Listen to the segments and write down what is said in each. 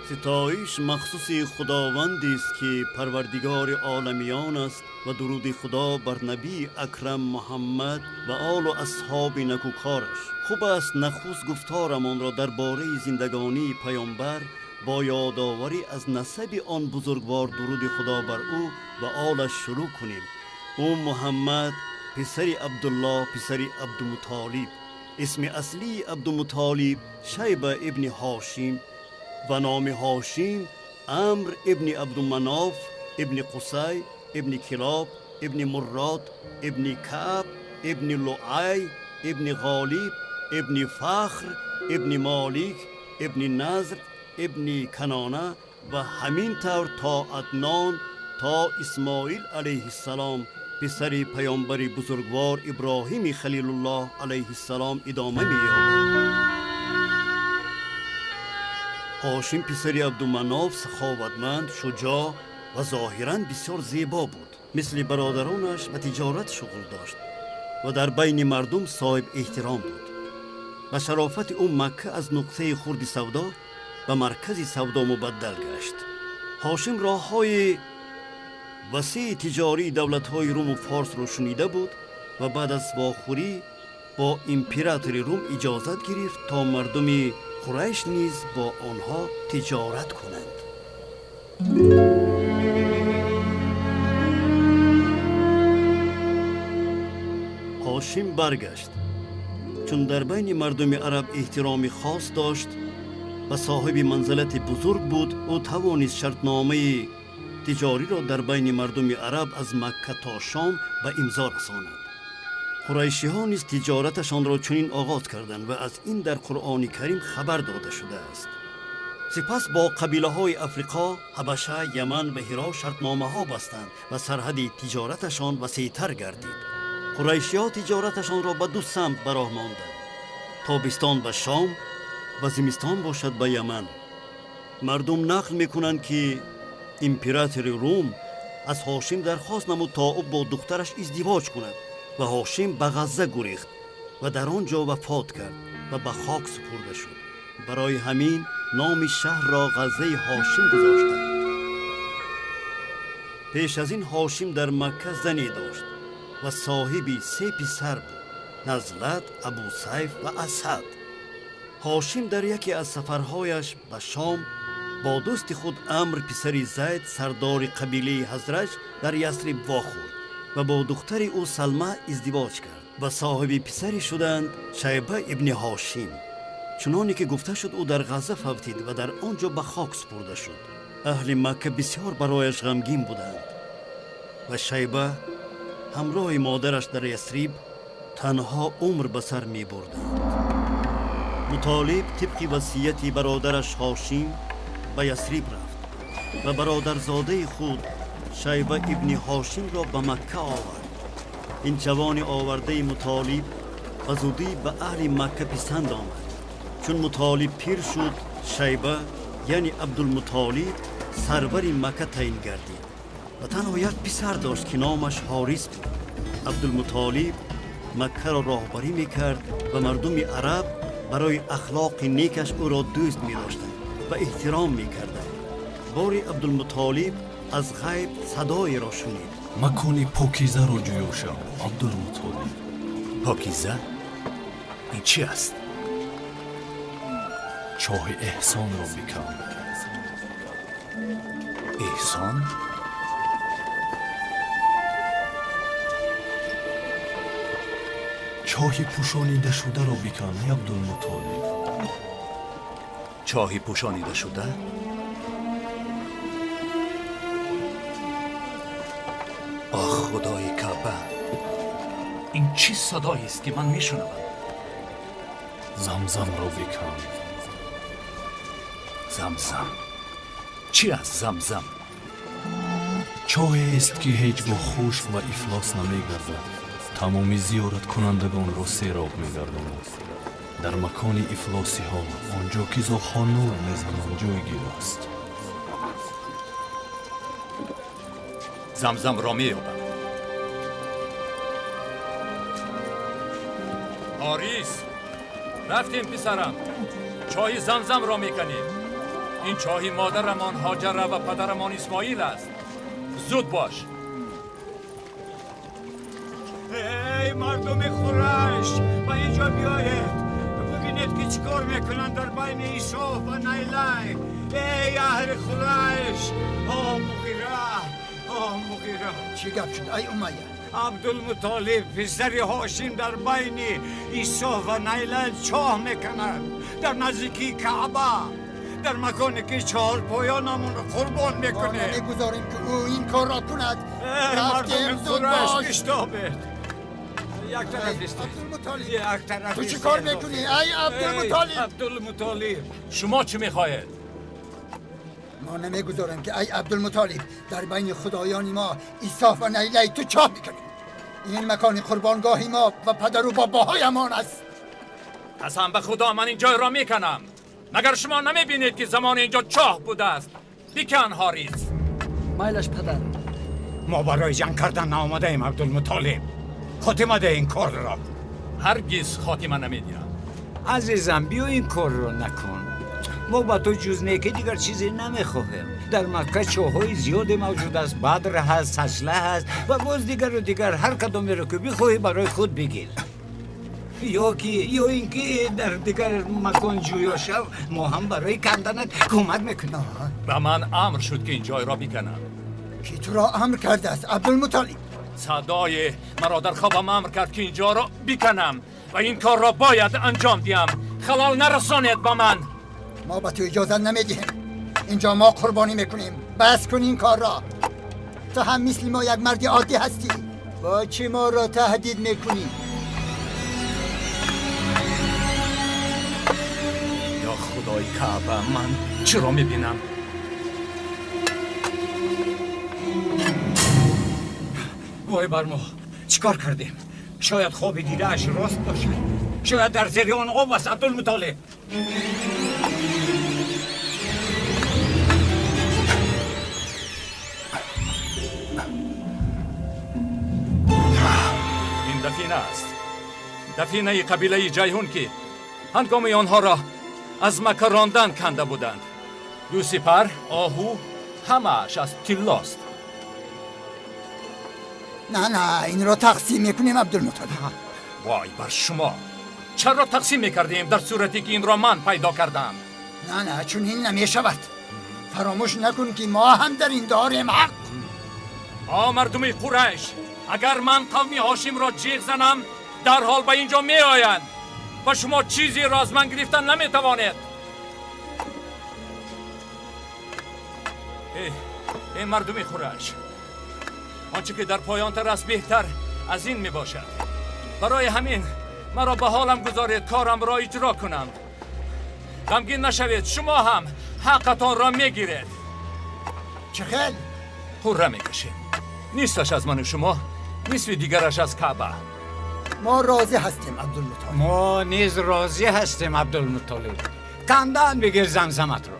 Ситоиш махсуси худовандест, ки парвардигори оламиён аст, ва дуруди худо бар набии акрам Муҳаммад ва олу асҳоби накӯкораш. Хуб аст нахуст гуфторамонро дар бораи зиндагонии паёмбар бо ёдоварӣ аз насаби он бузургвор, дуруди худо бар ӯ ва олаш, шурӯъ кунем. Ӯ Муҳаммад, писари Абдуллоҳ, писари Абдумутолиб. Исми аслии Абдумутолиб Шайба ибни Ҳошим ва номи Ҳошим Амр ибни Абдуманоф ибни Қусай ибни Килоб ибни Муррод ибни Каъб ибни Луай ибни Ғолиб ибни Фахр ибни Молик ибни Назр ибни Канона ва ҳамин тавр то Аднон, то Исмоил алайҳиссалом, писари паёмбари бузургвор Иброҳими Халилуллоҳ алайҳиссалом идома меёбад. Ҳошим писари Абдуманоф саховатманд, шуҷоъ ва зоҳиран бисёр зебо буд. Мисли бародаронаш ба тиҷорат шуғл дошт ва дар байни мардум соҳиб эҳтиром буд. Ба шарофати ӯ Макка аз нуқтаи хурди савдо ба маркази савдо мубаддал гашт. Ҳошим роҳҳои васеи тиҷории давлатҳои Руму Форсро шунида буд ва баъд аз вохӯрӣ бо императори Рум иҷозат гирифт, то мардуми Қурайш низ бо онҳо тиҷорат кунанд. Ҳошим баргашт. Чун дар байни мардуми араб эҳтироми хос дошт ва соҳиби манзилати бузург буд, ӯ тавонист шартномаи тиҷориро дар байни мардуми араб аз Макка то Шом ба имзо расонад. Қурайшиҳо низ тиҷораташонро чунин оғоз карданд ва аз ин дар Қуръони Карим хабар дода шудааст. Сипас бо қабилаҳои Африқо, Ҳабаша, Яман ва Ҳиро шартномаҳо бастанд ва сарҳади тиҷораташон васеътар гардид. Қурайшиҳо тиҷораташонро ба ду самт ба роҳ монданд: тобистон ба Шом ва зимистон бошад ба Яман. Мардум нақл мекунанд, ки императори Рум аз Ҳошим дархост намуд, то ӯ бо духтараш издивоҷ кунад, ва Ҳошим ба Ғазза гурехт ва дар он ҷо вафот кард ва ба хок супурда шуд. Барои ҳамин номи шаҳрро Ғаззаи Ҳошим гузоштанд. Пеш аз ин Ҳошим дар Макка зане дошт ва соҳиби се писар буд: Назлат, Абусайф ва Асад. Ҳошим дар яке аз сафарҳояш ба Шом бо дӯсти худ Амр писари Зайд, сардори қабилаи Ҳазраҷ, дар Ясриб вохӯрд ва бо духтари ӯ Салма издивоҷ кард ва соҳиби писаре шуданд, Шайба ибни Ҳошим. Чуноне ки гуфта шуд, ӯ дар Ғазза фавтид ва дар он ҷо ба хок супурда шуд. Аҳли Макка бисёр барояш ғамгин буданд ва Шайба ҳамроҳи модараш дар Ясриб танҳо умр ба сар мебурданд. Мутолиб тибқи васияти бародараш Ҳошим ба Ясриб рафт ва бародарзодаи худ Шайба ибни Ҳошимро ба Макка овард. Ин ҷавони овардаи Мутолиб ба зудӣ ба аҳли Макка писанд омад. Чун Мутолиб пир шуд, Шайба, яъне Абдулмутолиб, сарвари Макка таъин гардид ва танҳо як писар дошт, ки номаш Ҳорис буд. Абдулмутолиб Маккаро роҳбарӣ мекард ва мардуми араб барои ахлоқи некаш ӯро дӯст медоштанд ва эҳтиром мекарданд. Бори Абдулмутолиб аз ғайб садоеро шунид: Макони покизаро ҷӯё шав, Абдулмутолиб. Покиза? Ин чи аст? Чоҳи эҳсонро бикан. Эҳсон? Чоҳи пӯшонидашударо бикан, эй Абдулмутолиб. Чоҳи пӯшонидашуда? Оҳ, худои Каъба, ин чӣ садоест, ки ман мешунавам? Замзамро бикан. Замзам? Чӣ аст замзам? Чоҳест, ки ҳеҷ гоҳ хушк ва ифлос намегардад, тамоми зиёраткунандагонро сероб мегардонад. Дар макони ифлосиҳо, он ҷо ки зоғҳо нур мезананд, ҷойгир аст. Замзамро меёбам. Ҳорис, рафтем, писарам, чоҳи Замзамро меканем. این چاهی مادرمان هاجره و پدرمان اسماعیل است. زود باش. ای مردم قریش، به اینجا بیایید ببینید که چیکار میکنن در بین ایساف و نیلی. ای اهل قریش، آه مغیره، آه مغیره. چی گپ شد ای امیه؟ عبدالمطالب پسر هاشم در بین ایساف و نیلی چاه میکند در نزدیکی کعبه، در مکانی که چهار پایانمون را قربان میکنه. ما نمیگذاریم که او این کار را کند. مردم قریش بشتابید. یک طرف ایستید. یک طرف. تو چی کار میکنی ای عبدالمطالب؟ عبدالمطالب، شما چی میخواهید؟ ما نمیگذاریم که ای عبدالمطالب در بین خدایان ما ایساف و نیلی تو چاه میکنی. این مکان قربانگاه ما و پدر و باباهایمان است. قسم به خدا من این جای را میکنم. مگر شما نمیبینید که زمان اینجا چاه بوده است؟ بکن حاریث. مایلش پدر. ما برای جنگ کردن آماده ایم عبدالمطالب. خاتمه ده این کار را. هرگز خاتمه نمیدیم. عزیزم بیا این کار را نکن. ما با تو جز نیکی دیگر چیزی نمیخواهیم. در مکه چاه‌های زیاد موجود است، بدر هست، سجله هست و باز دیگر و دیگر. هر کدامی را که بخواهی برای خود بگیر. یا اینکه در دیگر مکان جویا شو، ما هم برای کندنت کمک میکنیم. به من امر شد که این جای را بکنم. کی تو را امر کرده است عبدالمطالب؟ صدای مرا در خوابم امر کرد که اینجا را بکنم و این کار را باید انجام دیم. خلال نرسانید با من. ما به تو اجازه نمیدهیم. اینجا ما قربانی میکنیم. بس کن این کار را. تو هم مثل ما یک مرد عادی هستی. با چی ما را تهدید میکنی؟ یا خدای کعبه، من چرا میبینم؟ وای بر ما، چیکار کردیم؟ شاید خواب دیده اش راست باشه. شاید در زیر آن آب است عبدالمطالب. این دفینه است، دفینه قبیله جیحون که هنگام آنها را از مکه راندن کنده بودند. دو سپر، آهو، همه‌اش از طلاست. نه نه، این را تقسیم میکنیم عبدالمطالب. وای بر شما، چرا تقسیم میکردیم در صورتی که این را من پیدا کردم؟ نه نه، چون این نمیشود. فراموش نکن که ما هم در این داریم حق. آ مردم قریش، اگر من قوم هاشم را جیغ زنم در حال به اینجا می آیند و شما چیزی را از من گرفتن نمیتوانید. ای مردم قریش، آنچه که در پایان تر است بهتر از این می باشد. برای همین مرا به حالم گذارید، کارم را اجرا کنم. غمگین نشوید، شما هم حقتان را میگیرید. چه خیل؟ قره میکشیم. نیستش از من و شما، نصف دیگرش از کعبه. ما راضی هستیم عبدالمطالب. ما نیز راضی هستیم عبدالمطالب. کندن بگیر زمزمت رو.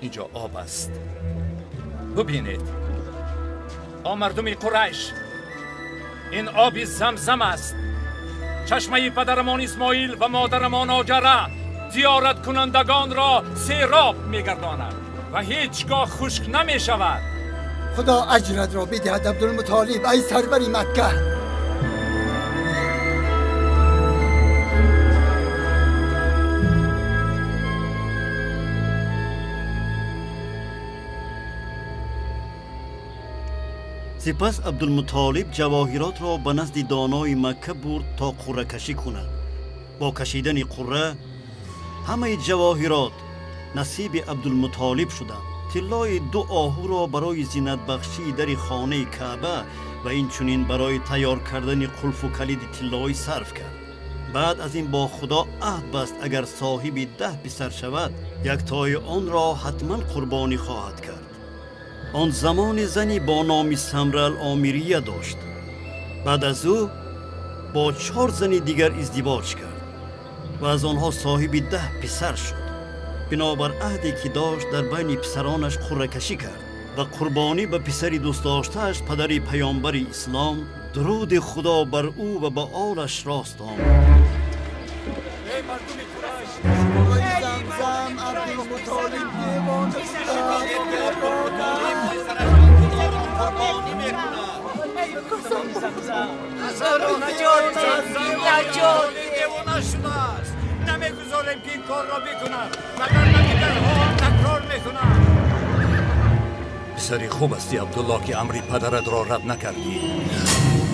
اینجا آب است، ببینید. آ مردم قریش، این آب زمزم است. چشمه پدرمان اسماعیل و مادرمان هاجره زیارت کنندگان را سیراب میگرداند و هیچگاه خشک نمی شود. خدا اجرت را بدهد عبدالمطالب ای سرور مکه. سپس عبدالمطالب جواهرات را به نزد دانای مکه برد تا قره کشی کند. با کشیدن قره همه جواهرات نصیب عبدالمطالب شدند. طلای دو آهو را برای زینت بخشی در خانه کعبه و این چنین برای تیار کردن قلف و کلید طلایی صرف کرد. بعد از این با خدا عهد بست اگر صاحب 10 پسر شود یک تای آن را حتما قربانی خواهد کرد. آن زمان زنی با نام سمره العامریه داشت. بعد از او با 4 زن دیگر ازدواج کرد و از آنها صاحب 10 پسر شد. بنابر عهدی که داشت در بین پسرانش قرعه کشی کرد و قربانی به پسر دوست داشته‌اش پدر پیامبر اسلام درود خدا بر او و به آلش راست آمد. ای مردم قریش، زمزم Замзам. Наҷот, наҷот. Девона шудааст. Намегузорем ки ин корро бикунад, вагарна дигарҳо такрор мекунанд. Писари хуб ҳастӣ, Абдуллоҳ, ки амри падаратро рад накардӣ.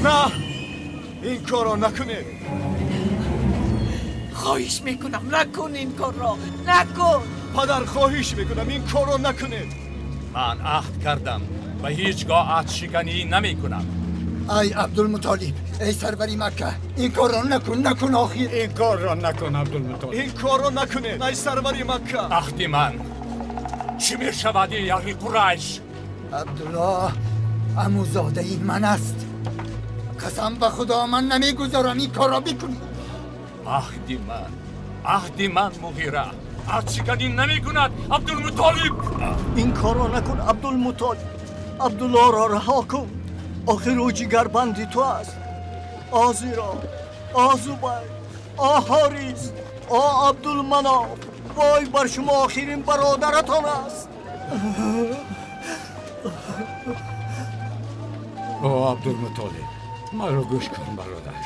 На, ин корро накунед. Хоҳиш мекунам, накун ин корро, накун. Падар, хоҳиш мекунам, ин корро накунед. Ман аҳд кардам ва ҳеҷ гоҳ аҳдшиканӣ намекунам. Ай Абдулмутолиб, эй сарвари Макка, ин корро накун, накун охир. Ин корро накун, Абдулмутолиб. Ин корро накунед, ай сарвари Макка. Аҳди ман чӣ мешавад, эй аҳли Қурайш? Абдуллоҳ амӯзодаи ман аст. Қасам ба Худо, ман намегузорам ин корро бикунӣ. Аҳди ман, аҳди ман, Муғира, аҳдшиканӣ намекунад, Абдулмутолиб. Ин корро накун, Абдулмутолиб. Абдуллоҳро раҳо кун. Охир ӯ ҷигарбанди ту аст. О Зиро, о Зубайр, о Ҳорис, о Абдулманоф, вой бар шумо, охирин бародаратон аст. О Абдулмутолиб, маро гӯш кун, бародар.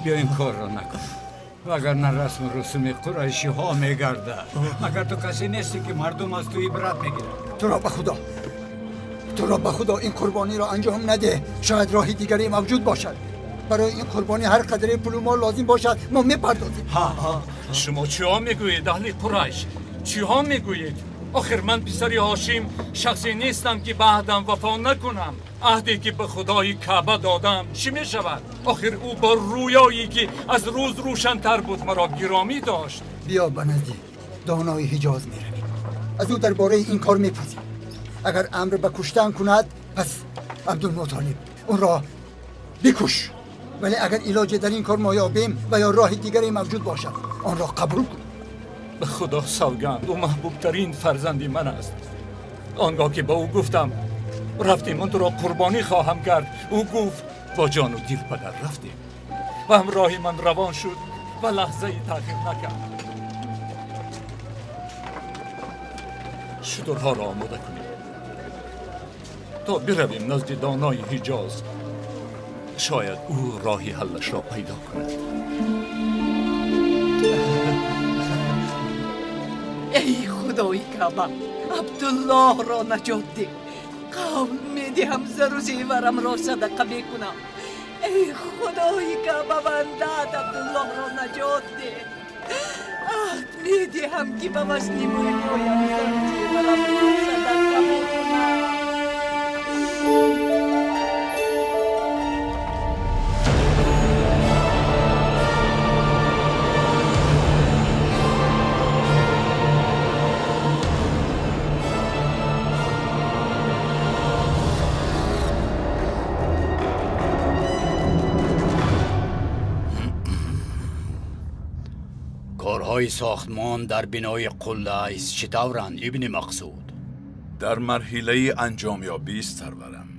Биё ин корро накун, вагарна расму русуми қурайшиҳо мегардад. Магар ту касе нестӣ, ки мардум аз ту ибрат мегирад? Туро ба Худо, туро ба Худо, ин қурбониро анҷом наде. Шояд роҳи дигаре мавҷуд бошад. Барои ин қурбонӣ ҳар қадре пулу мол лозим бошад, мо мепардозем. Шумо чиҳо мегӯед, аҳли Қурайш? Чиҳо мегӯед? Охир ман писари Ҳошим шахсе нестам, ки ба аҳдам вафо накунам. Аҳде ки ба Худои Каъба додам чӣ мешавад? Охир ӯ бо рӯёе ки аз рӯз рӯшантар буд маро гиромӣ дошт. Биё ба назди донои Ҳиҷоз меравем, аз ӯ дар бораи ин кор мепурсем. Агар амр ба куштан кунад, пас Абдулмутолиб, онро бикуш. Вале агар илоҷе дар ин кор мо ёбем ва ё роҳи дигаре мавҷуд бошад, онро қабул кун. Ба Худо савганд, ӯ маҳбубтарин фарзанди ман аст. Он гоҳ ки ба ӯ гуфтам рафтем, он туро қурбонӣ хоҳам кард, ӯ гуфт бо ҷону дил, падар, рафтем. Ва ҳамроҳи ман равон шуд ва лаҳзае таъхир накард. Шутурҳоро омода кунем то биравем назди донои Ҳиҷоз. Шояд ӯ роҳи ҳаллашро пайдо кунад. Эй Худои Каъба, Абдуллоҳро наҷот деҳ. Қавл медиҳам, зару зеварамро садақа мекунам. Эй Худои Каъба, бандаат Абдуллоҳро наҷот деҳ. Аҳд медиҳам, ки ба вазни мӯйҳоям зару зеварамро садақа мекунам. Корҳои сохтмон дар бинои Қулайс чӣ тавранд, Ибни Мақсуд? Дар марҳилаи анҷомёбист, сарварам.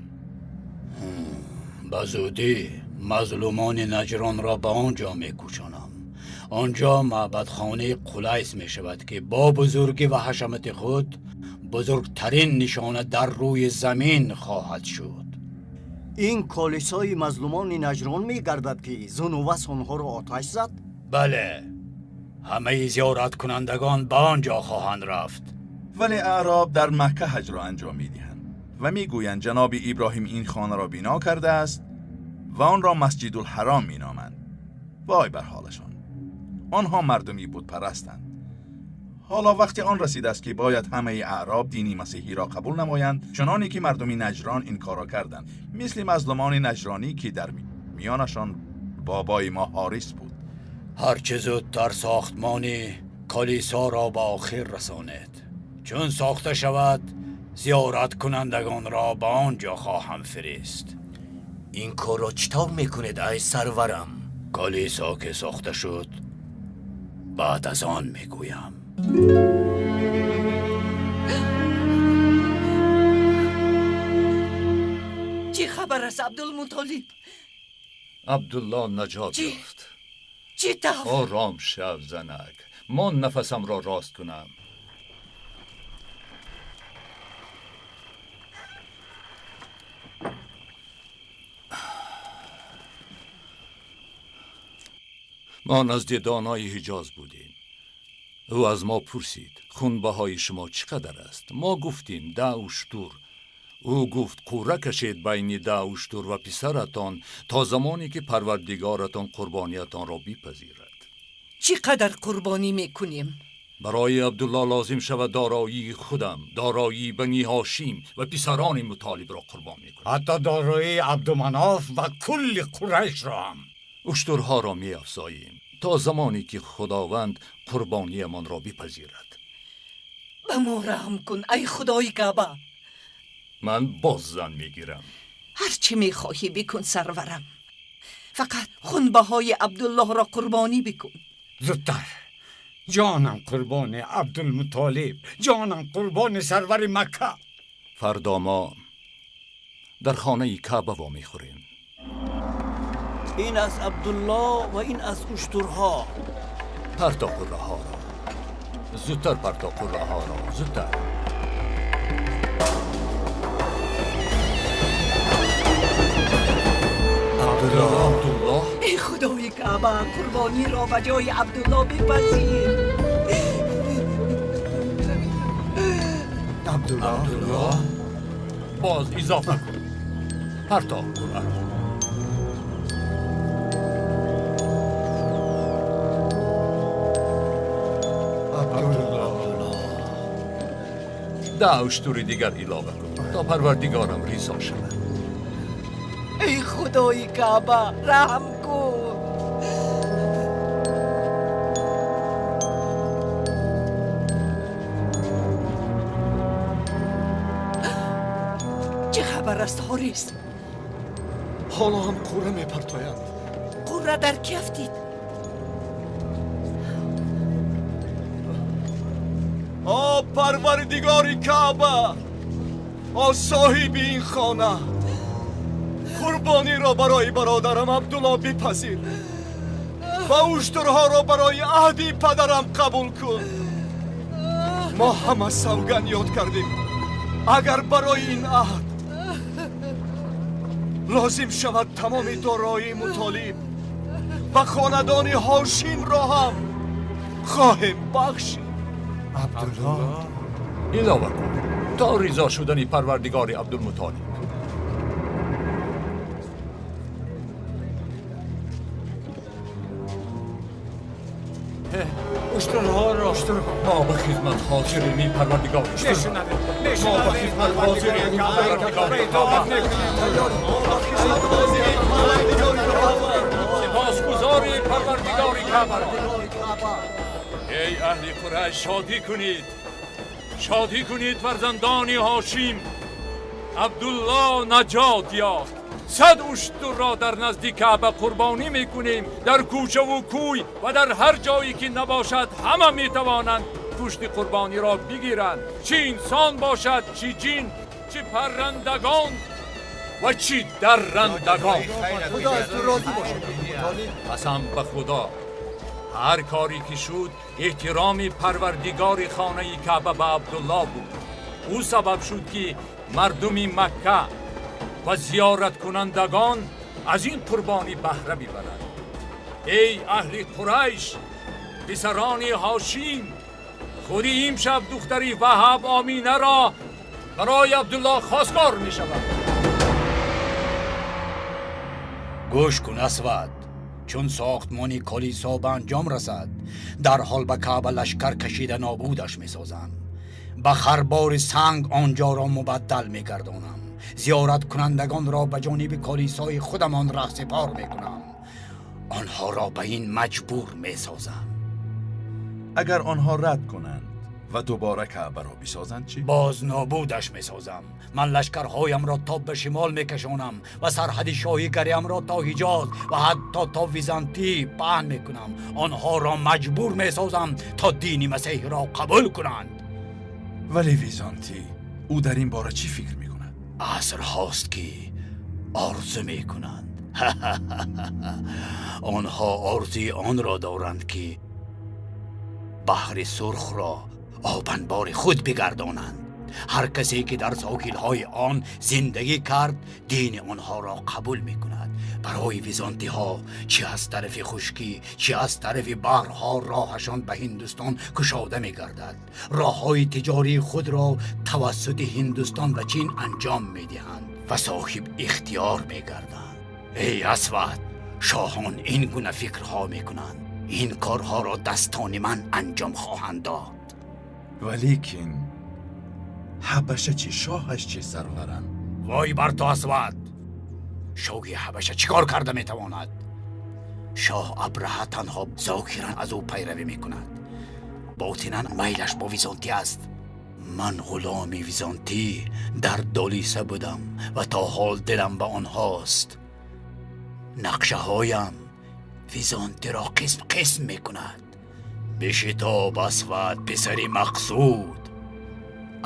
Ба зудӣ мазлумони Наҷронро ба он ҷо мекӯчонам. Он ҷо маъбадхонаи Қулайс мешавад, ки бо бузургӣ ва ҳашамати худ бузургтарин нишона дар рӯи замин хоҳад шуд. Ин колисои мазлумони Наҷрон мегардад, ки Зунувас онҳоро оташ зад? Бале, ҳамаи зиёраткунандагон ба он ҷо хоҳанд рафт. Вале аъроб дар Макка ҳаҷро анҷом медиҳанд ва мегӯянд ҷаноби Иброҳим ин хонаро бино кардааст ва онро Масҷидулҳаром меноманд. Вой бар ҳолашон! Онҳо мардуми бутпарастанд. Ҳоло вақти он расидааст, ки бояд ҳамаи аъроб дини масеҳиро қабул намоянд, чуноне ки мардуми Наҷрон ин корро карданд, мисли мазлумони наҷронӣ, ки дар миёнашон бобои мо Ҳорис буд. Ҳарчи зудтар сохтмони калисоро ба охир расонед. Чун сохта шавад, зиёраткунандагонро ба он ҷо хоҳам фирист. Ин корро чӣ тавр мекунед, ай сарварам? Калисо ки сохта шуд, баъд аз он мегӯям. Чӣ хабар аст, Абдулмутолиб? Абдуллоҳ наҷот ёфт. Чӣ тавр? Ором шав, занак, ман нафасамро рост кунам. ما نزد دانای حجاز بودیم. او از ما پرسید خونبهای شما چقدر است؟ ما گفتیم 10 اشتر. او گفت قوره کشید بین 10 اشتر و پسرتان تا زمانی که پروردگارتان قربانیتان را بپذیرد. چقدر قربانی میکنیم؟ برای عبدالله لازم شود دارایی خودم، دارایی بنی هاشم و پسران مطالب را قربان میکنم. حتی دارایی عبدالمناف و کل قریش را هم. اشترها را می افزاییم تا زمانی که خداوند قربانیمان را بپذیرد. به ما رحم کن ای خدای کعبه. من باز زن میگیرم. هرچی میخواهی بکن سرورم، فقط خونبهای عبدالله را قربانی بکن. زودتر. جانم قربان عبدالمطالب، جانم قربان سرور مکه. فردا ما در خانه کعبه وا میخوریم. این از عبدالله و این از اشترها. پرتا قره ها را زودتر، پرتا قره ها را زودتر. عبدالله، عبدالله، ای خدای کعبه قربانی را به جای عبدالله بپذیر. عبدالله، عبدالله، باز اضافه کن. پرتا قره را. 10 اشتر دیگر علاوه کن تا پروردگارم رضا شود. ای خدای کعبه رحم کن. چه خبر است حارث؟ حالا هم قوره میپرتایند. قوره در کی افتید؟ آ پروردگار کعبه، آ صاحب این خانه، قربانی را برای برادرم عبدالله بپذیر و اشترها را برای عهد پدرم قبول کن. ما همه سوگند یاد کردیم اگر برای این عهد لازم شود تمام دارایی مطالب و خاندان هاشم را هم خواهیم بخشید. عبدالله، علاوه کن تا رضا شدن پروردگار عبدالمطالب. اشترها را ما به خدمت حاضریم پروردگار. ما به خدمت حاضریم پروردگار. سپاسگزاریم پروردگار کعبه. ای اهل قریش شادی کنید، شادی کنید فرزندان هاشم. عبدالله نجات یافت. 100 اشتر را در نزد کعبه قربانی میکنیم. در کوچه و کوی و در هر جایی که نباشد همه میتوانند گوشت قربانی را بگیرند، چی انسان باشد، چی جن، چی پرندگان و چی درندگان. خدا از تو راضی باشد. قسم به خدا هر کاری که شد احترام پروردگار خانه کعبه به عبدالله بود. او سبب شد که مردم مکه و زیارت کنندگان از این قربانی بهره ببرند. ای اهل قریش، پسران هاشم، خود این شب دختری وهب آمینه را برای عبدالله خواستگار می شود. گوش کن اسود، چون ساختمان کلیسا به انجام رسد در حال به کعبه لشکر کشیده نابودش می سازم. به خربار سنگ آنجا را مبدل می گردانم. زیارت کنندگان را به جانب کلیسای خودمان رهسپار می کنم. آنها را به این مجبور می سازم. اگر آنها رد کنند و دوباره کعبه را بسازند چی؟ باز نابودش می سازم. من لشکرهایم را تا به شمال می کشانم و سرحد شاهیگریم را تا حجاز و حتی تا ویزانتی پهن می کنم. آنها را مجبور می سازم تا دین مسیح را قبول کنند. ولی ویزانتی او در این باره چی فکر می کند؟ عصر هاست که آرزو می کنند. آنها آرزوی آن را دارند که بحر سرخ را آبنبار خود بگردانند. هر کسی که در ساحل‌های آن زندگی کرد دین آنها را قبول می کند. Барои византиҳо чӣ аз тарафи хушкӣ, чӣ аз тарафи баҳрҳо роҳашон ба Ҳиндустон кушода мегардад. Роҳҳои тиҷории худро тавассути Ҳиндустон ва Чин анҷом медиҳанд ва соҳиб ихтиёр мегарданд. Эй Асвад, шоҳон ин гуна фикрҳо мекунанд. Ин корҳоро дастони ман анҷом хоҳанд дод. Валекин ҳабаша чӣ, шоҳаш чӣ, сарварам? Вой бар ту, Асвад! Шоҳи ҳабаша чӣ кор карда метавонад? Шоҳ Абраҳа танҳо зоҳиран аз ӯ пайравӣ мекунад. Ботинан майлаш бо Византӣ аст. Ман ғуломи Византӣ дар Долиса будам ва то ҳол дилам ба онҳост. Нақшаҳоям Византиро қисм қисм мекунад. Бишитоб, Асвад, писари Мақсуд.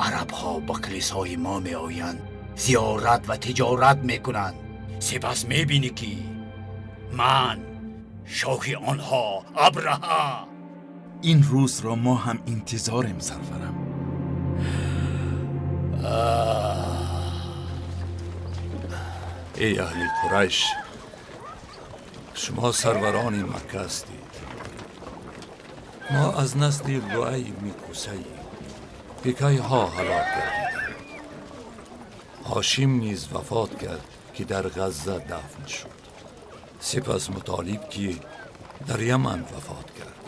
Арабҳо ба калисои мо меоянд, зиёрат ва тиҷорат мекунанд. Сипас мебинӣ ки ман шоҳи онҳо Абраҳа. Ин рӯзро мо ҳам интизорем, сарварам. Эй аҳли Қурайш, шумо сарварони Макка ҳастед. Мо аз насли Луай ибни Қусайем ки кайҳо ҳалок гардиданд. Ҳошим низ вафот кард ки дар Ғазза дафн шуд. Сипас Мутолиб ки дар Яман вафот кард.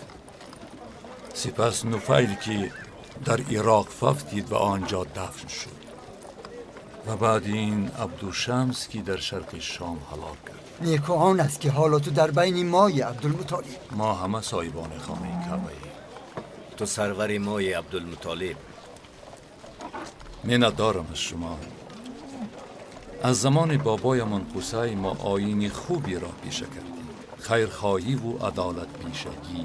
Сипас Нуфайл ки дар Ироқ фавтид ва онҷо дафн шуд. Ва баъд ин Абдушамс ки дар шарқи Шом ҳалок кард. Неку он аст ки ҳоло ту дар байни мои, Абдулмутолиб. Мо ҳама соҳибони хонаи Каъбаем. Ту сарвари мои, Абдулмутолиб. Миннатдорам аз шумо. Аз замони бобоямон Қусай мо оини хуберо пеша кардем. Хайрхоҳиву адолатпешагӣ,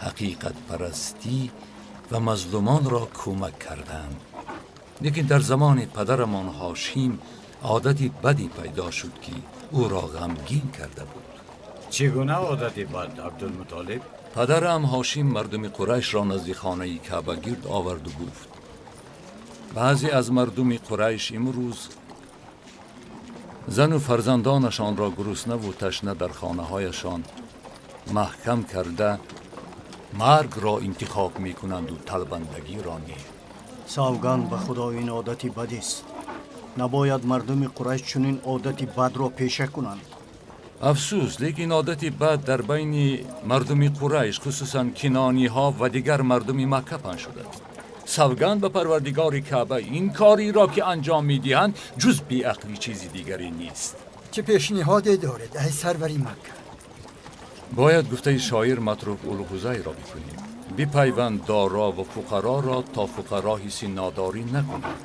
ҳақиқатпарастӣ ва мазлумонро кӯмак кардан. Лекин дар замони падарамон Ҳошим одати баде пайдо шуд ки ӯро ғамгин карда буд. Чӣ гуна одати бад, Абдулмутолиб? Падарам Ҳошим мардуми Қурайшро назди хонаи Каъба гирд оварду гуфт: баъзе аз мардуми Қурайш имрӯз зану фарзандонашонро гуруснаву ташна дар хонаҳояшон маҳкам карда маргро интихоб мекунанду талбандагиро не. Савганд ба Худо, ин одати бадист. Набояд мардуми Қурайш чунин одати бадро пеша кунанд. Афсӯс, лекин одати бад дар байни мардуми Қурайш, хусусан кинониҳо ва дигар мардуми Макка паҳн шудааст. Савганд ба Парвардигори Каъба, ин кориро ки анҷом медиҳанд ҷуз беақлӣ чизи дигаре нест. Чӣ пешниҳоде доред, ай сарвари Макка? Бояд гуфтаи шоир Матрук Улғузайро бикунем. Бипайванд доро ва фуқароро то фуқаро ҳисси нодорӣ накунад.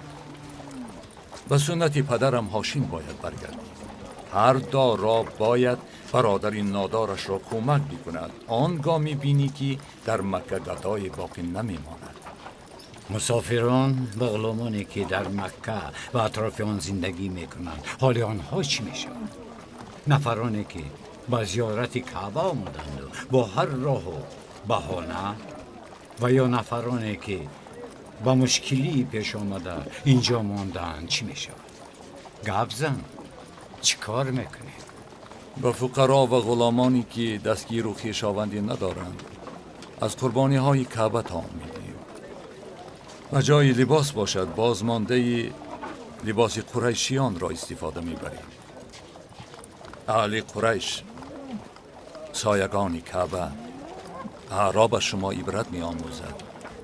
Ба суннати падарам Ҳошим бояд баргардем. Ҳар доро бояд бародари нодорашро кӯмак бикунад. Он гоҳ мебинӣ ки дар Макка гадое боқӣ намемонад. Мусофирон ва ғуломоне ки дар Макка ва атрофи он зиндагӣ мекунанд, ҳоли онҳо чӣ мешавад? Нафароне ки ба зиёрати Каъба омаданду бо ҳар роҳу баҳона, ва ё нафароне ки ба мушкилӣ пеш омада инҷо мондаанд, чӣ мешавад? Гап зан, чӣ кор мекунӣ? Ба фуқаро ва ғуломоне ки дастгиру хешовандӣ надоранд аз қурбониҳои Каъба таом медиҳем. Ба ҷои либос бошад бозмондаи либоси қурайшиёнро истифода мебарем. Аҳли Қурайш, соягони Каъба, аъроб аз шумо ибрат меомӯзад.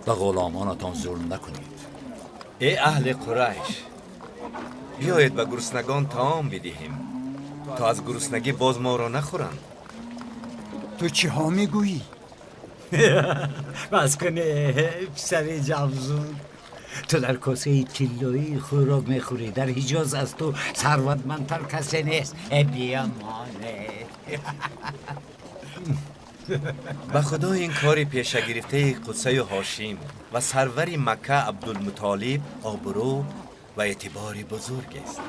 Ба ғуломонатон зулм накунед. Эй аҳли Қурайш, биёед ба гуруснагон таом бидиҳем то аз гуруснагӣ боз моро нахӯранд. Ту чӣ ҳо мегӯӣ? Бас кун, писари ҷавзун. Ту дар косаи тиллоӣ хӯрок мехӯрӣ. Дар Ҳиҷоз аз ту сарватмандтар касе нест. Э биёмоне. Ба Худо, ин кори пешагирифтаи Қусаю Ҳошим ва сарвари Макка Абдулмутолиб обрӯ ва эътибори бузургест.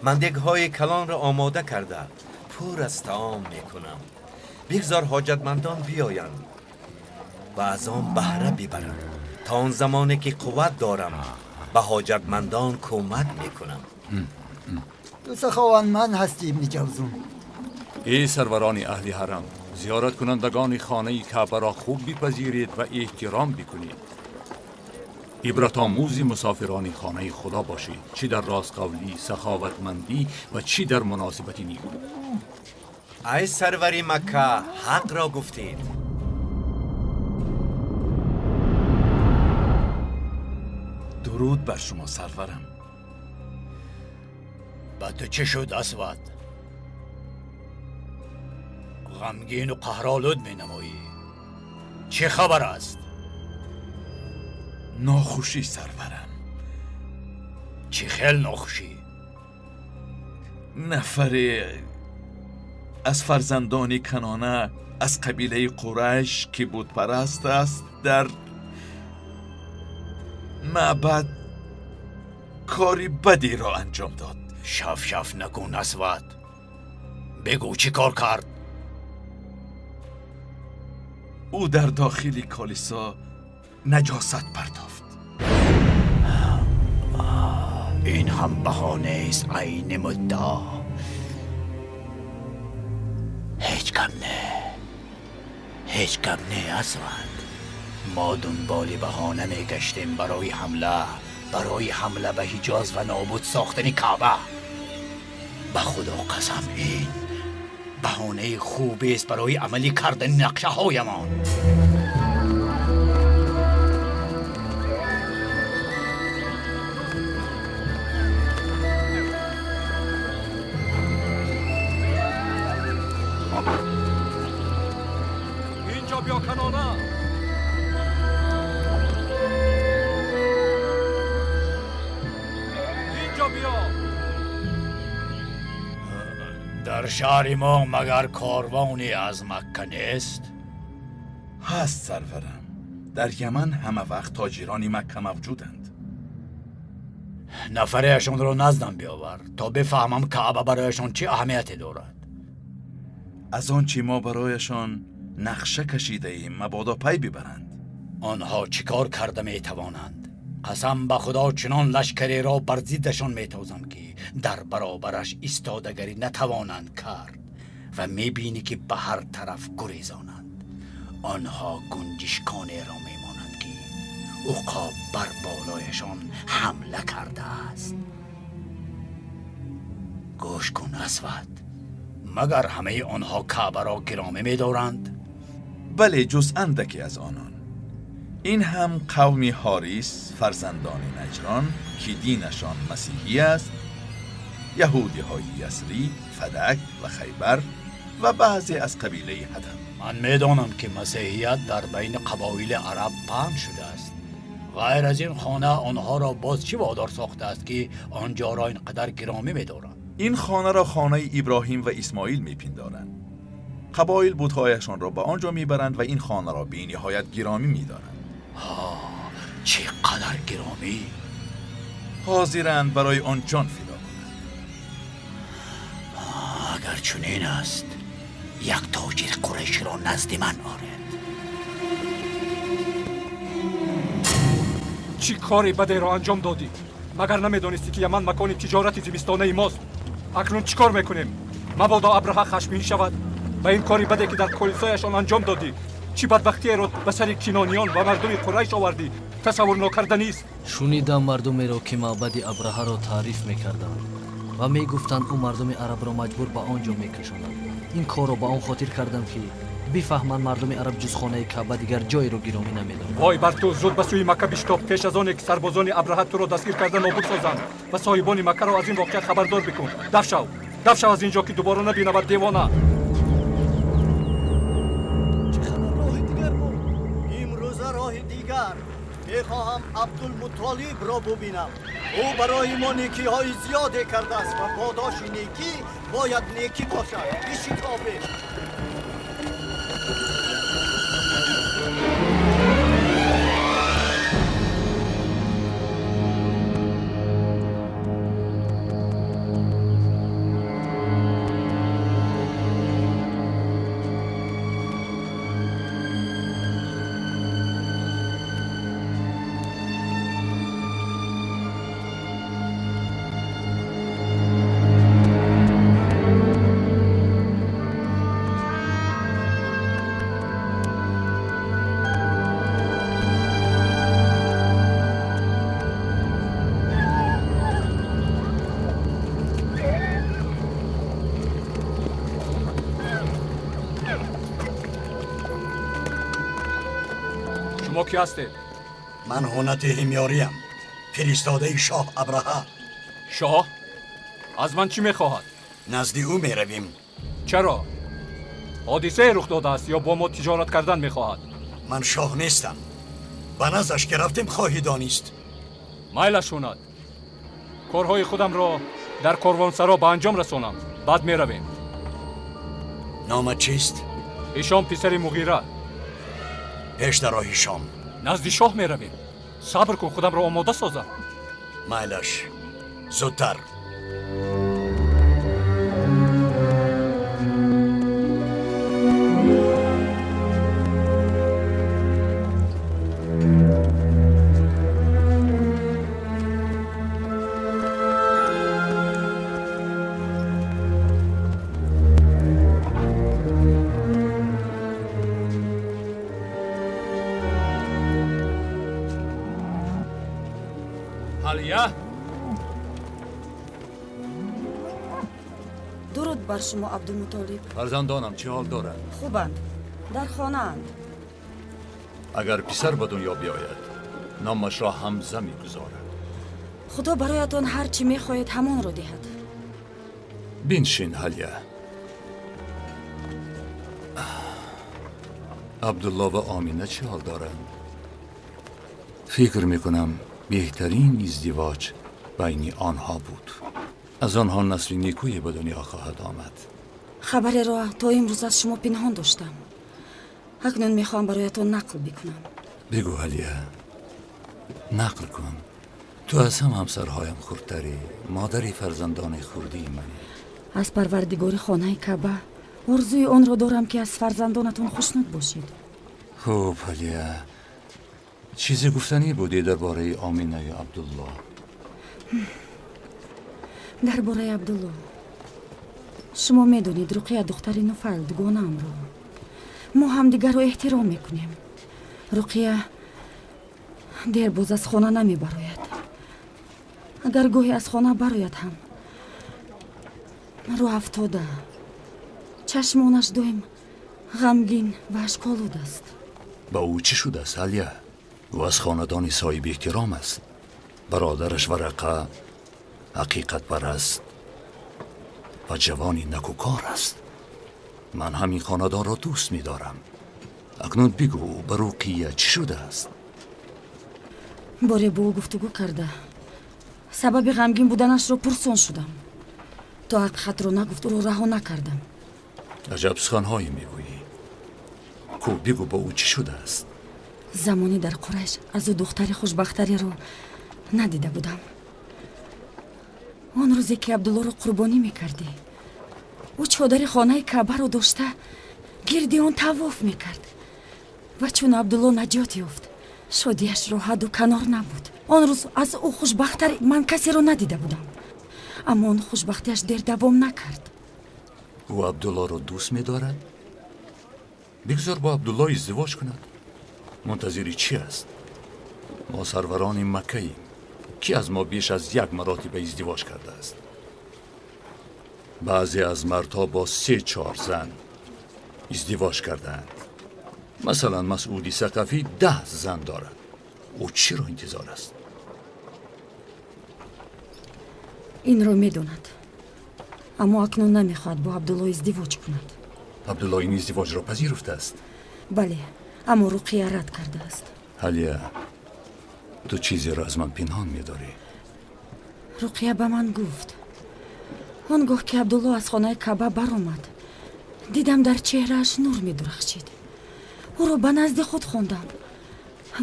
Ман дегҳои калонро омода карда пур аз таом мекунам. Бигзор ҳоҷатмандон биёянд ва аз он баҳра бибаранд. То он замоне ки қувват дорам ба ҳоҷатмандон кӯмак мекунам. Ту саховатманд ҳастӣ, ибни Ҷавзун. Эй сарварони аҳли ҳарам, зиёраткунандагони хонаи Каъбаро хуб бипазиред ва эҳтиром бикунед. Ибратомӯзи мусофирони хонаи Худо бошед, чӣ дар ростқавлӣ, саховатмандӣ ва чӣ дар муносибати нику. Ай сарвари Макка, ҳақро гуфтед. Дуруд бар шумо, сарварам. Ба ту чӣ шуд, Асвад? Ғамгину қаҳролуд менамоӣ. Чӣ хабар аст? Нохушӣ, сарварам. Чӣ хел нохушӣ? Нафаре аз фарзандони Канона аз қабилаи Қурайш, ки бутпараст аст, дар маъбад кори бадеро анҷом дод. Шаф-шаф накун, Асвад. Бигӯ, чӣ кор кард? Ӯ дар дохили калисо наҷосат партофт. Ин ҳам баҳонест, айни муддао. Ҳеҷ гап не, ҳеҷ гап не, Асвад. Мо дунболи баҳона мегаштем барои ҳамла, барои ҳамла ба Ҳиҷоз ва нобуд сохтани Каъба. Ба Худо қасам, ин баҳонаи хубест барои амалӣ кардани нақшаҳоямон. Инҷо биё, Канона. Инҷо биё. Дар шаҳри мо магар корвоне аз Макка нест? Ҳаст, сарварам. Дар Яман ҳама вақт тоҷирони Макка мавҷуданд. Нафареашонро наздам биёвар, то бифаҳмам Каъба барояшон чӣ аҳамияте дорад. Аз он чӣ мо барояшон нақша кашидаем, мабодо пай бибаранд. Онҳо чӣ кор карда метавонанд? Қасам ба Худо, чунон лашкареро бар зиддашон метозам, ки дар баробараш истодагарӣ натавонанд кард ва мебинӣ, ки ба ҳар тараф гурезонанд. Онҳо гунҷишконеро мемонанд, ки уқоб бар болояшон ҳамла кардааст. Гӯш кун, Асвад, магар ҳамаи онҳо Каъбаро гиромӣ медоранд? Бале, ҷуз андаке аз онон. Ин ҳам қавми Ҳорис, фарзандони Наҷрон, ки динашон масеҳӣ аст, яҳудиҳои Ясрӣ, Фадак ва Хайбар ва баъзе аз қабилаи Ҳадам. Ман медонам, ки масеҳият дар байни қабоили араб паҳн шудааст. Ғайр аз ин хона онҳоро боз чӣ водор сохтааст, ки он ҷоро ин қадар гиромӣ медоранд? Ин хонаро хонаи Иброҳим ва Исмоил мепиндоранд. Қабоил бутҳояшонро ба он ҷо мебаранд ва ин хонаро бениҳоят гиромӣ медоранд. Чӣ қадар гиромӣ! Ҳозиранд барои он ҷон фидо кунанд. Агар чунин аст, як тоҷири қурайширо назди ман оред. Чӣ кори бадеро анҷом додӣ? Магар намедонистӣ, ки Яман макони тиҷорати зимистонаи мост? Акнун чӣ кор мекунем? Мабодо Абраҳа хашмин шавад. Ба ин кори баде, ки дар колисояшон анҷом додӣ, чӣ бадбахтиеро ба сари кинониён ва мардуми Қурайш овардӣ, тасаввур нокарданист. Шунидам мардумеро, ки маъбади Абраҳаро таъриф мекарданд ва мегуфтанд, ӯ мардуми арабро маҷбур ба он ҷо мекашонад. Ин корро ба он хотир кардам, ки бифаҳманд мардуми араб ҷуз хонаи Каъба дигар ҷойеро гиромӣ намедоранд. Вой бар ту! Зуд ба сӯи Макка биштоб, пеш аз оне ки сарбозони Абраҳа туро дастгир карда нобуд созанд ва соҳибони Маккаро аз ин воқеа хабардор бикун. Даф шав, даф шав аз ин ҷо, ки дубора набинавад девона. Имрӯза роҳи дигар. Мехоҳам Абдулмутолибро бубинам. Ӯ барои мо некиҳои зиёде кардааст ва подоши некӣ бояд некӣ бошад. Бишитобем. Шумо кӣ ҳастед? Ман Ҳунати Ҳимёриям, фиристодаи шоҳ Абраҳа. Шоҳ? Аз ман чӣ мехоҳад? Назди ӯ меравем. Чаро? Ҳодисае рух додааст ё бо мо тиҷорат кардан мехоҳад? Ман шоҳ нестам. Ба наздаш ки рафтем хоҳӣ донист. Майлаш Ҳунат. Корҳои худамро дар корвонсаро ба анҷом расонам, баъд меравем. Номат чист? Ҳишом писари Муғира. Пеш даро Ҳишом. Назди шоҳ меравем. Сабр кун, худамро омода созам. Майлаш, зудтар. Дуруд бар шумо, Абдумутолиб. Фарзандонам чӣ ҳол доранд? Хубанд, дар хонаанд. Агар писар ба дунё биёяд, номашро Ҳамза мегузорад. Худо бароятон ҳар чӣ мехоҳед ҳамонро диҳад. Биншин, Ҳалия. Абдулло ва Омина чӣ ҳол доранд? Фикр мекунам беҳтарин издивоҷ байни онҳо буд. Аз онҳо насли некӯе ба дунё хоҳад омад. Хабареро то имрӯз аз шумо пинҳон доштам. Акнун мехоҳам бароятон нақл бикунам. Бигӯ, Ҳалия, нақл кун. Ту аз ҳам ҳамсарҳоям хурдтарӣ, модари фарзандони хурдии манӣ. Аз парвардигори хонаи Каъба орзуи онро дорам ки аз фарзандонатон хушнуд бошед. Хуб, Ҳалия, чизе гуфтанӣ будӣ дар бораи Оминаю Абдулло? Дар бораи Абдулло. Шумо медонед Руқия духтари Нуфайл дугонаамро. Мо ҳамдигарро эҳтиром мекунем. Руқия дер боз аз хона намебарояд. Агар гоҳе аз хона барояд ҳам рӯ афтода, чашмонаш доим ғамгин ва ашколуд аст. Ба ӯ чӣ шудааст, Ҳалия? Ӯ аз хонадони соҳиби эҳтиром аст. Бародараш Варақа ҳақиқатпараст ва ҷавони накӯкор аст. Ман ҳамин хонадонро дӯст медорам. Акнун бигӯ, ба Руқия чӣ шудааст? Боре бо ӯ гуфтугӯ карда сабаби ғамгин буданашро пурсон шудам. То ҳақиқатро нагуфт, ӯро раҳо накардам. Аҷаб суханҳое мегӯӣ. Ку бигӯ, ба ӯ чӣ шудааст? Замоне дар Қурайш аз ӯ духтари хушбахтареро надида будам. Он рӯзе ки Абдуллоро қурбонӣ мекардӣ, ӯ чодари хонаи Каъбаро дошта гирди он тавоф мекард ва чун Абдулло наҷот ёфт, шодиашро ҳадду канор набуд. Он рӯз аз ӯ хушбахттар ман касеро надида будам. Аммо он хушбахтиаш дер давом накард. Ӯ Абдуллоро дӯст медорад? Бигзор бо Абдулло издивоҷ кунад. Мунтазири чӣ аст? Мо сарварони Маккаем. Кӣ аз мо беш аз як маротиба издивоҷ кардааст? Баъзе аз мардҳо бо 3-4 зан издивоҷ кардаанд. Масалан, Масъуди Сақафӣ 10 зан дорад. Ӯ чиро интизор аст? Инро медонад, аммо акнун намехоҳад бо Абдулло издивоҷ кунад. Абдулло ин издивоҷро пазируфтааст? Бале, аммо Руқия рад кардааст. Ҳалия, ту чизеро аз ман пинҳон медорӣ. Руқия ба ман гуфт, он гоҳ ки Абдулло аз хонаи Каъба баромад, дидам дар чеҳрааш нур медурахшид. Ӯро ба назди худ хондам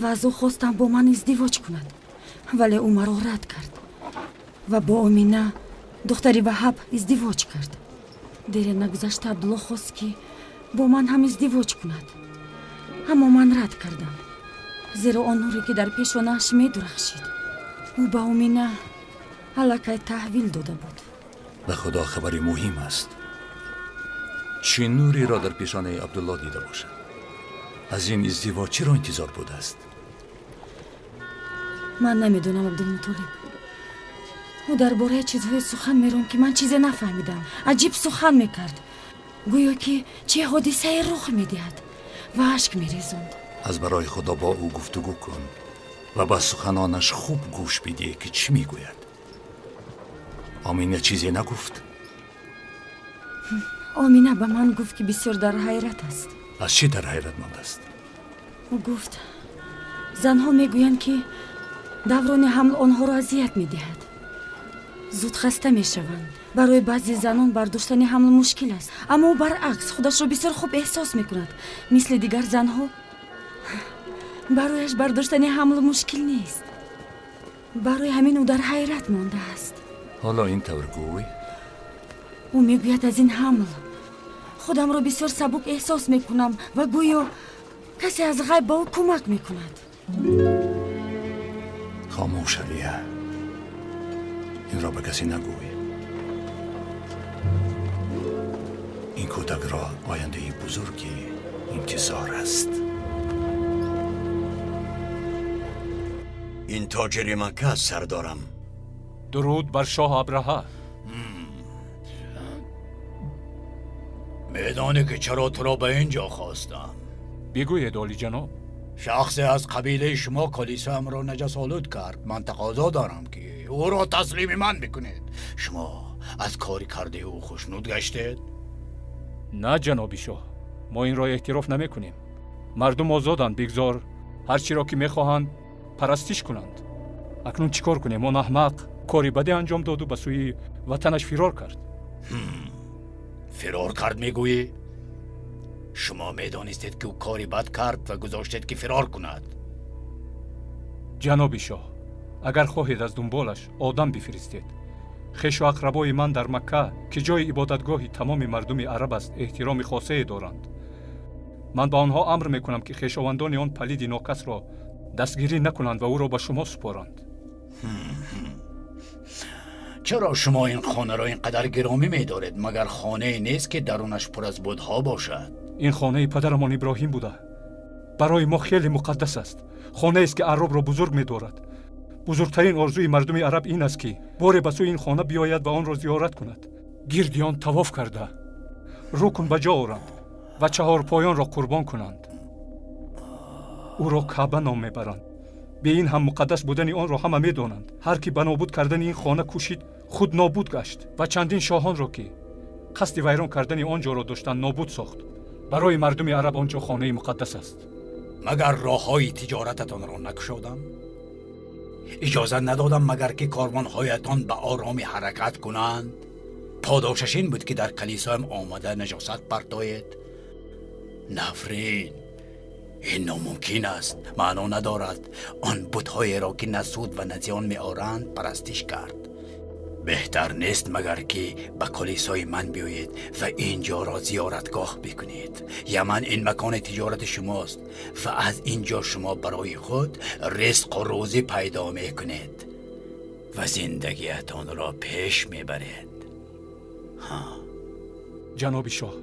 ва аз ӯ хостам бо ман издивоҷ кунад, вале ӯ маро рад кард ва бо Омина духтари Ваҳаб издивоҷ кард. Дере нагузашта Абдулло хост ки бо ман ҳам издивоҷ кунад, аммо ман рад кардам, зеро он нуре ки дар пешонааш медурахшид, ӯ ба Омина аллакай таҳвил дода буд. Ба Худо хабари муҳим аст. Чӣ нуреро дар пешонаи Абдулло дида бошад? Аз ин издивоҷ чиро интизор будааст? Ман намедонам, Абдулмутолиб. Ӯ дар бораи чизҳое сухан меронд, ки ман чизе нафаҳмидам. Аҷиб сухан мекард, гӯё ки чӣ ҳодисае рух медиҳад ва ашк мерезонд. Аз барои Худо бо ӯ гуфтугӯ кун ва ба суханонаш хуб гӯш бидиҳ, ки чӣ мегӯяд. Омина чизе нагуфт? Омина ба ман гуфт, ки бисёр дар ҳайрат аст. Аз чӣ дар ҳайрат мондааст? Ӯ гуфт, занҳо мегӯянд, ки даврони ҳамл онҳоро азият медиҳад, зуд хаста мешаванд. Барои баъзе занон бардоштани ҳамл мушкил аст, аммо ӯ баръакс худашро бисёр хуб эҳсос мекунад. Мисли дигар занҳо барояш бардоштани ҳамл мушкил нест. Барои ҳамин ӯ дар ҳайрат мондааст. Ҳоло ин тавр гӯй? Ӯ мегӯяд, аз ин ҳамл худамро бисёр сабук эҳсос мекунам ва гӯё касе аз ғайб ба ӯ кӯмак мекунад. Хомӯш, Алия, инро ба касе нагӯй. Ин кӯдакро ояндаи бузурги интизор аст. Ин тоҷири Макка аст, сардорам. Дуруд бар шоҳ Абраҳа. Медонӣ, ки чаро туро ба ин ҷо хостам? Бигӯед, олиҷаноб. Шахсе аз қабилаи шумо калисоамро наҷасолуд кард. Ман тақозо дорам, ки ӯро таслими ман бикунед. Шумо аз кори кардаи ӯ хушнуд гаштед? На, ҷаноби шоҳ, мо инро эътироф намекунем. Мардум озоданд, бигзор ҳар чиро ки мехоҳанд парастиш кунанд. Акнун чӣ кор кунем? Он аҳмақ кори баде анҷом доду ба сӯи ватанаш фирор кард. Фирор кард мегӯӣ? Шумо медонистед, ки ӯ кори бад кард ва гузоштед, ки фирор кунад. Ҷаноби шоҳ, агар хоҳед, аз дунболаш одам бифиристед. Хешу ақрабои ман дар Макка, ки ҷои ибодатгоҳи тамоми мардуми араб аст, эҳтироми хосае доранд. Ман ба онҳо амр мекунам, ки хешовандони он палиди нокасро дастгирӣ накунанд ва ӯро ба шумо супоранд. Чаро шумо ин хонаро ин қадар гиромӣ медоред? Магар хонае нест, ки дарунаш пур аз будҳо бошад? Ин хонаи падарамон Иброҳим буда, барои мо хеле муқаддас аст. Хонаест, ки аробро бузург медорад. Бузургтарин орзуи мардуми араб ин аст, ки боре ба сӯи ин хона биёяд ва онро зиёрат кунад, гирди он тавоф карда, рукн ба ҷо оранд ва чаҳорпоёнро қурбон кунанд. Ӯро Каъба ном мебаранд. Бе ин ҳам муқаддас будани онро ҳама медонанд. Ҳар ки ба нобуд кардани ин хона кӯшид, худ нобуд гашт ва чандин шоҳонро, ки қасди вайрон кардани он ҷоро доштанд, нобуд сохт. Барои мардуми араб он ҷо хонаи муқаддас аст. Магар роҳҳои тиҷорататонро накушодам? Иҷозат надодам, магар ки корвонҳоятон ба оромӣ ҳаракат кунанд? Подошаш ин буд, ки дар калисоям омада наҷосат партоед? Нафрин, ин номумкин аст, маъно надорад. Он бутҳоеро, ки на суд ва на зиён меоранд, парастиш кард. Беҳтар нест, магар ки ба калисои ман биёед ва ин ҷоро зиёратгоҳ бикунед? Яман ин макони тиҷорати шумост ва аз ин ҷо шумо барои худ ризқу рӯзӣ пайдо мекунед ва зиндагиятонро пеш мебаред. Ҷаноби шоҳ,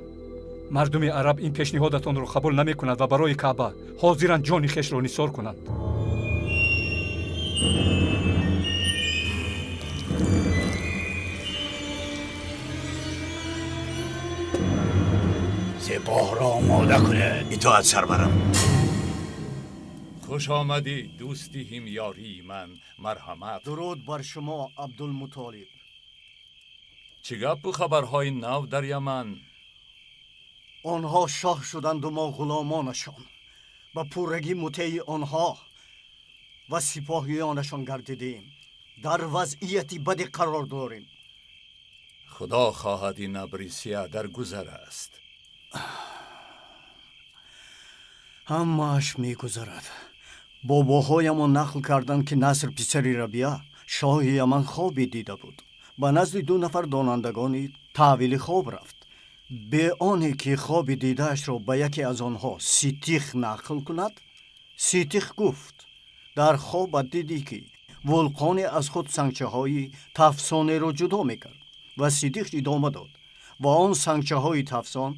мардуми араб ин пешниҳодатонро қабул намекунад ва барои Каъба ҳозиранд ҷони хешро нисор кунанд. سپاه را آماده کنید. اطاعت سرورم. خوش آمدی دوستی همیاری من، مرحمت. درود بر شما عبدالمطالب. چه گپ و خبرهای نو در یمن؟ آنها شاه شدند و ما غلامانشان. با پورگی مطیع آنها و سپاهیانشان گردیدیم. در وضعیت بدی قرار داریم. خدا خواهد این ابر سیاه در گذر است. ҳамааш мегузарад. Бобоҳоямон нақл карданд, ки Наср писари Рабия, шоҳи Яман, хобе дида буд. Ба назди ду нафар донандагони таъвили хоб рафт. Бе оне ки хоби дидаашро ба яке аз онҳо, Ситих, нақл кунад, Ситих гуфт: дар хобат дидӣ, ки вулқоне аз худ сангчаҳои тафсонеро ҷудо мекард. Ва Сидиқ идома дод: ва он сангчаҳои тафсон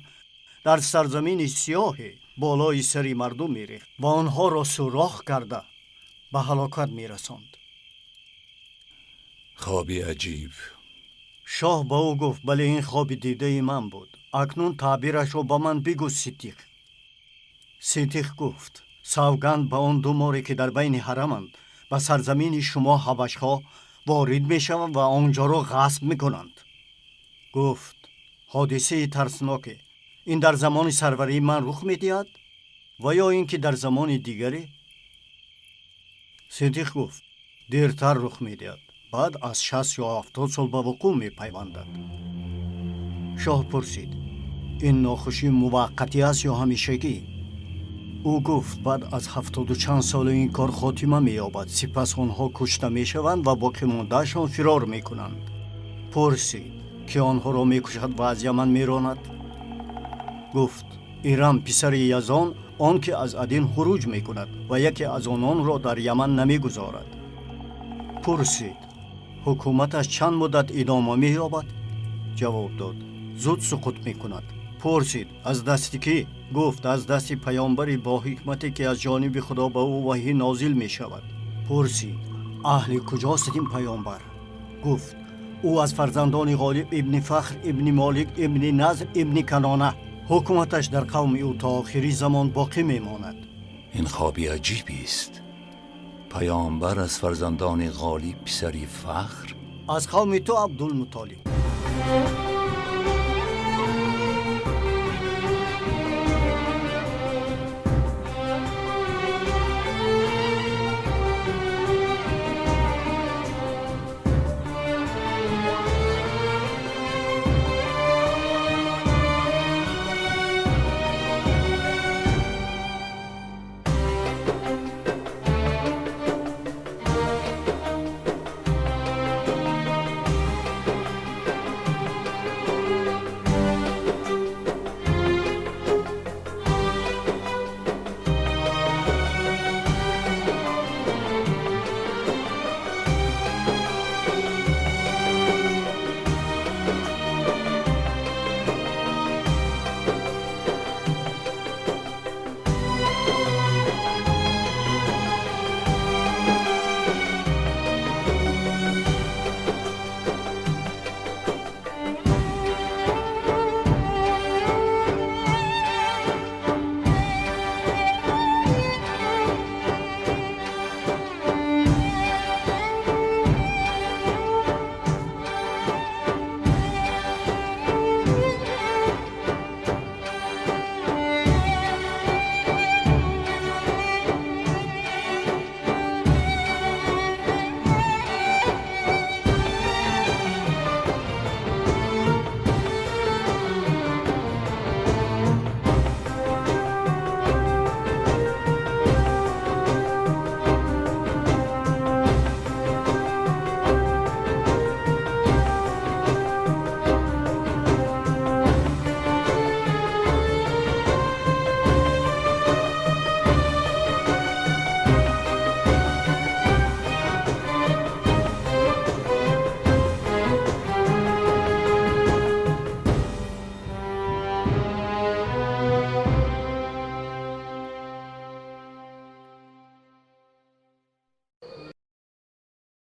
дар сарзамини сиёҳе болои сари мардум мерехт ва онҳоро сӯрох карда ба ҳалокат мерасонд. Хоби аҷиб. Шоҳ ба ӯ гуфт: бале, ин хоби дидаи ман буд. Акнун таъбирашро ба ман бигӯ, Ситиқ. Ситиқ гуфт: Савганд ба он ду море ки дар байни ҳараманд, ба сарзамини шумо ҳабашҳо ворид мешаванд ва онҷоро ғасб мекунанд. Гуфт: ҳодисаи тарсноке ин дар замони сарварии ман рух медиҳад ва ё ин ки дар замони дигаре? Сиддиқ гуфт: дертар рух медиҳад, баъд аз 60 ё 70 сол ба вуқӯъ мепайвандад. Шоҳ пурсид: ин нохушӣ муваққатӣ аст ё ҳамешагӣ? Ӯ гуфт: баъд аз ҳафтоду чанд соли ин кор хотима меёбад, сипас онҳо кушта мешаванд ва боқимондаашон фирор мекунанд. Пурсид: ки онҳоро мекушад ва аз Яман меронад? Гуфт: Ирам писари Язон, он ки аз Адин хуруҷ мекунад ва яке аз ононро дар Яман намегузорад. Пурсид: ҳукуматаш чанд муддат идома меёбад? Ҷавоб дод: зуд суқут мекунад. Пурсид: аз дасти кӣ? Гуфт: аз дасти паёмбари бо ҳикмате ки аз ҷониби Худо ба ӯ ваҳй нозил мешавад. Пурсид: аҳли куҷост ин паёмбар? Гуфт: ӯ аз фарзандони Ғолиб ибни Фахр ибни Молик ибни Назр ибни Канона. Ҳукуматаш дар қавми ӯ то охири замон боқӣ мемонад. Ин хоби аҷибист. Паёмбар аз фарзандони Ғолиб писари Фахр, аз қавми ту Абдулмутолиб.